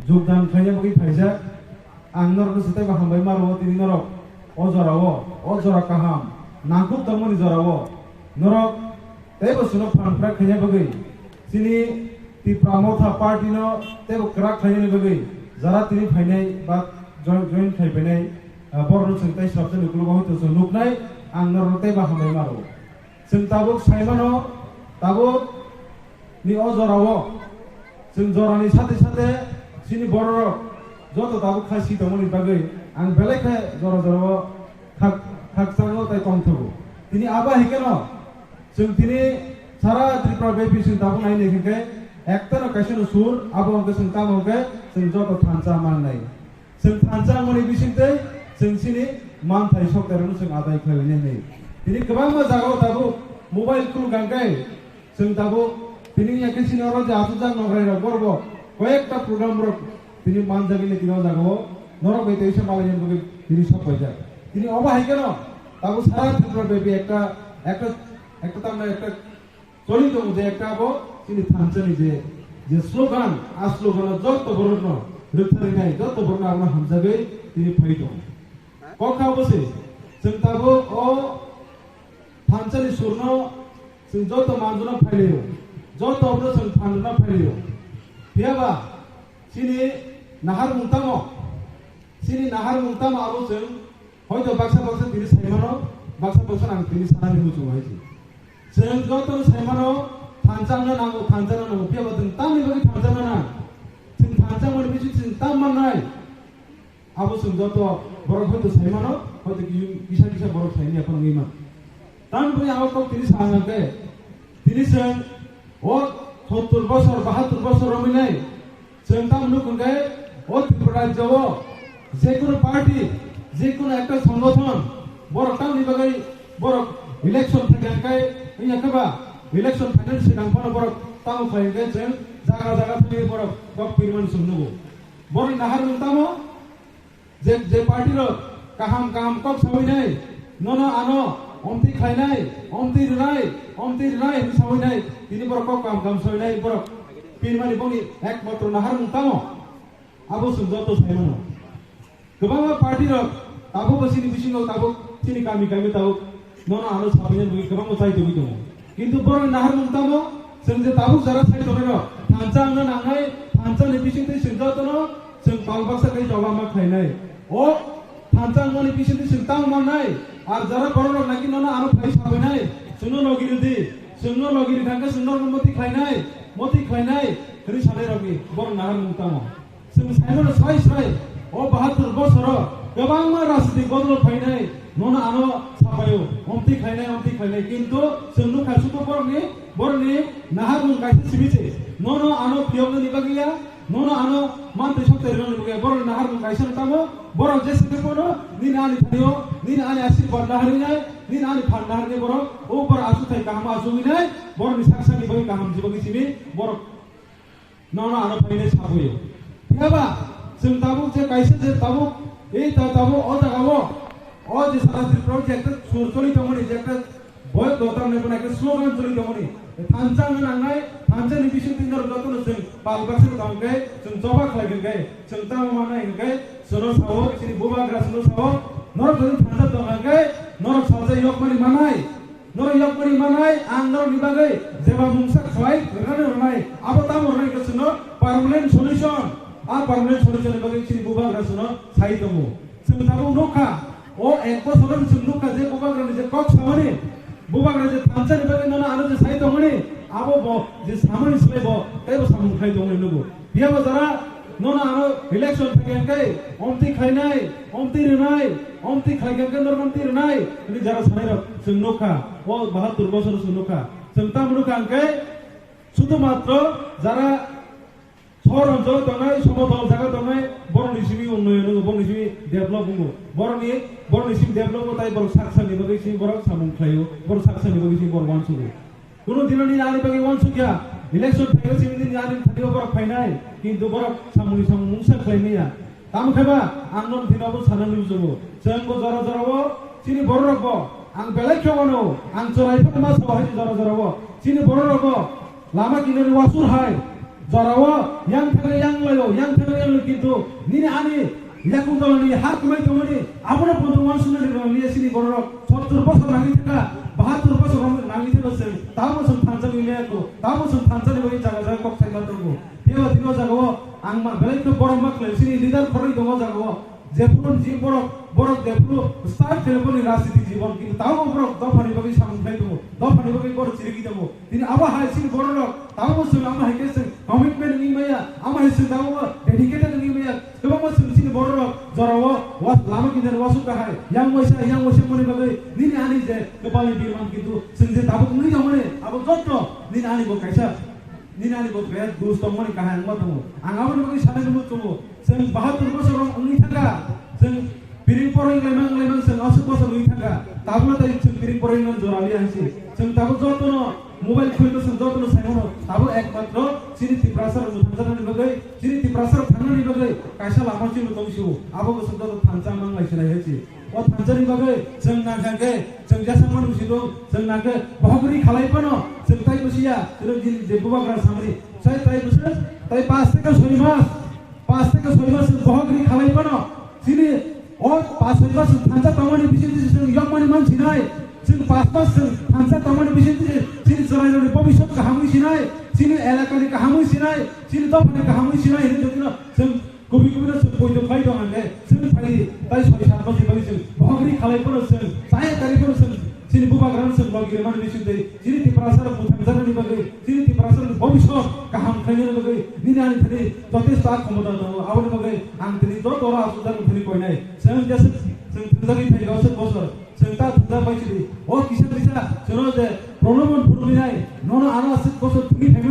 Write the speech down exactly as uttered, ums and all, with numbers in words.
jogdan khlaina bagwi phaijak. Ang norokno se teibo hambai ma rwo tini norok o jorao, o jora kaham nangkuk tongmani jorao norok teibo chwngno phan kwrak khaina bagwi, chini Tipra Motha Party no teibo kwrak khainani bagwi jara tini phainai ba join, join khai phainai, ah, borokno chwng tei swrapjani ukologo hoito chwng nuknai, ang norokno teibo hambai ma rwo. Chwng tabuk saimano, tabuk ni o jorao chwng jorani sate sate chini bororok joto tabuk kha si tongmani bagwi ang belai khe jora jorao khak-, khakchango tei tongthogo. Tini abo hai kheno chwng tini sara Tripura bepi chwng tabuk nai nai khe ektano kaisano sur, abo hwnkhe chwng tamo hwnkhe chwng joto thansa mannai. Chwng thansa wngmani bisingtwi chwng chini manthai soktairokno chwng adai khlainai hwnwi. Tini kwbangma jagao tabuk mobile khuluk kangkhe chwng tabuk tini yakhe chini oro je achukjak nokrai rok borok bo koyekta program rok tini manjagwi tini o jagao norok bai teisa malaini bagwi tini sok paijak. Tini obo hai kheno tabuk sara Tripura bepi ekta, ekta, ekta tamna ekta choli tongo je ekta abo chini thansa ni je, je slogan, a slogan o joto borok no rwktharwi nai, joto borok no abono hamjagwi tini phai tongo. Kok kha bo se, chwng tabuk o thansa ni sur no chwng joto manjuna phai laio, joto abono chwng phan rwna phai laio. Phiya ba chini naharmung tamo, chini naharmung tamo abo chwng hoito baksa baksa tini saimano, baksa baksa ang tini sanani muchungo hai se. Chwng jotono saimano thansa wngna nango, thansa wngna nango. Phiya ba chwng tamni bagwi thansa wngna nang? Chwng thansa wngmani bising chwng tam mannai? Abo chwng joto borok hoito saimano, hoito ki-, kisa kisa borok saimanya phano wngwi man. Tamni bagwi ang o kok tini sa hwnkhe, tini chwng o sottur bosor, bahattur bosor romwi nai, chwng tamo nuk hwnkhe o Tripura rajyo o jekunu party, jekunu ekta songothon, borok tamni bagwi borok election phaikha hwnkhe, wngya khe ba election phainani swkang phano borok tamo khlai hwnkhe chwng jaga jaga thangwi borok kok pirmani chwng nugo. Borokni naharmung tamo? Je, je party rok kaham kaham kok sawi nai, nono ano omtwi khlainai, omtwi rwnai, omtwi rwnai hwnwi sawi nai, tini borok kok kaham kaham sawi nai, borok pirmani bongni ekmatro naharmung tamo? Abo chwng joto sai mano. Kwbangma party rok tabukbo chini bisingo tabuk chini kami kami tabuk nono ano sabaina bagwi kwbangma chai tongwi tongo. Kintu borokni naharmung tamo? Chwng je tabuk jora sai tongnai rok thansa wngna nangnai, thansa ni bisingtwi chwng jotono chwng pal baksa khai choba ma khlainai. O thansa wngmani bisingtwi chwng tamo mannai, ar jora borok rok naki nono ano phai sabainai, chwngno logi rwdi, chwngno logi rwkha hwnkhe chwngno moti khlainai, moti khlainai hwnwi sanai rokni borok naharmung tamo? Chwng saimano sai sai, o bahattur bosoro kwbangma rajnitik bodol phainai, nono ano sapaio, omtwi khlainai, omtwi khlainai, kintu chwng nukha sudu borokni, borokni naharmung kaisa simi se, nono ano phiyoknani bagwi ya, nono ano mantwi soktai rwnani bagwi ya, borokni naharmung kaisa no tamo, borok jesa khe bono nini ani thanio, nini ani asirwad naharwi nai, nini ani phan naharwi borok, o borok aswk thai kaham achugwi nai, borokni sak sakni bagwi kaham jibagwi simi, borok nono ano phainai sabuyo. Phiyaba chwng tabuk je kaisa je tabuk, ei ta tabuk o jaga o, o je sara Tripura je ekta sur choli tongmani, je ekta boyok dotar nai bono ekta slogan choli tongmani. Thansa wngna nangnai, thansa ni bising twi norok jotono chwng pal baksa tong khe, chwng choba khlai khe, chwng tamo manai hwnkhe, chwngno sao, chini bubagra chwngno sao, norok jodi thansa tong khe, norok salsa yokmani manai. Norok yapri manai, ang norokni bagwi jeba mungsa khlai rwnani rwnai, abo tamo rwnai khe chwngno permanent solution. A permanent solution ni bagwi chini bubagra chwngno sai tongo. Chwng tabuk nukha, o ek bosor chwng nukha je bubagrani je kok samani, bubagra je thansani bagwi nono ano je sai tongmani, abo bo je samani slai bo teibo samung khlai tongmani nugo. Phiya bo jora nono ano election phaikha hwnkhe omtwi khlainai, omtwi rwnai, omtwi khlaikha hwnkhe norok omtwi rwnai hwnwi jora sanai rok chwng nukha, o bahattur bosor chwng nukha. Chwng tamo nukha hwnkhe sudu matro jara sohor oncholo tongnai, somotol jaga tongnai, borokni simi unnoyon wngo, borokni simi develop wngo, borokni, borokni simi develop wngo, tai borok sak sakni bagwi simi borok samung khlaio, borok sak sakni bagwi simi borok uansugo. Kuno dino nini ani bagwi uansukya, election phaio simi nini ani thani borok phainai, kintu borok samungni samung mungsa khlai manya. Tamo khe ba ang nono thani abo sanani muchungo. Chwng bo jora jora o chini borok rok bo ang belai khe wano, ang chwrai phano ma sao hai jora jora o. Chini borok rok bo lama kinani wasur hai jora o yang thangwi yang laio, yang thangwi yang lai Kintu nini ani yakung tolani ha kwmai tongmani abono pondo uansuknani rang liya chini bororok sottor bosor nangwi thangkha, bahattor bosor nangwi thangkha chwng tabukno chwng thansa wngwi maya kho, tabukno chwng thansa ni bagwi jaga jaga kok saima tongo. Phiya ba tini o jaga o ang ma belai kheno borom ma khlai chini leader khoroi tongo o jaga o. Jephuru je borok, borok jephuru start khlai boni rajniti jibon, kintu tabukno borok dophani bagwi samung khlai tongo, dophani bagwi borok chirigwi tongo. Tini abo hai chini bororok, tabukno chwng amo hai khe chwng commitment wngwi maya, amo hai chwng tabukno dedicated wngwi maya, kwbangma chwng chini bororok jorao was-, lama kinjani wasuk kahai, yang waisa, yang waisa mani bagwi nini ani je kwpalni birman, kintu chwng je tabuk wngwi tongmani, abo jotto nini ani bo kaisa, nini ani bo kaya dus tongmani kahai wngma tongo. Ang aboni bagwi sanai rwmwi tongo, chwng bahattor bosor wngwi thangkha, chwng Piring poroi wnglaimang, wnglaimang chwng aswk bosor wngwi thangkha. Tabukno tei chwng piring poroi wngmani jora liya hai se. Chwng tabuk jotono mobile khulino chwng jotono saimano. Tabuk ekmatro chini Tiprasa rok mwthangjaknani bagwi, chini Tiprasa rok thangnani bagwi kaisa lama chini tong sio. Abo bwswk joto thansa mang lai sinai hai se. O thansani bagwi chwng nangkha khe chwng jesa manu si dong, chwng nangkhe bohok ri khalai phano chwng tai bwsiya, chwng jini je bubagra samani. Sai tai bwswk, tai pas theke soi mas. Pas theke soi mas chwng bohok ri khalai phano, chini o pas soi mas chwng thansa tongmani bisingtwi chwng yokmani man sinai, chwng pas mas chwng thansa tongmani bisingtwi chini chwrairokni bobiswt kahamwi sinai, chini elakani kahamwi sinai, chini dophani kahamwi sinai hinwi jotino chwng kubui kubui no chwng poito khlai tong hwnkhe chwng phai tai soi sat bosor bagwi chwng bohok ri khalai phano chwng chaya tari phano chwng chini bubagrano chwng logi rwmani bisingtwi chini Tiprasa rok mwthangjaknani bagwi, chini Tiprasa rokni bobiswt kaham khlainani bagwi nini ani thani jotesto a khomota tongo. Aboni bagwi ang tini joto oro aswkjak wng thani koinai. Chwng jeswk chwng thwngjagwi phaikha aswk bosor, chwng ta thwngjak bai chidi. O kisa kisa chwngno je Pralomon phurubinai, nono ano aswk bosor thwngwi phaimani.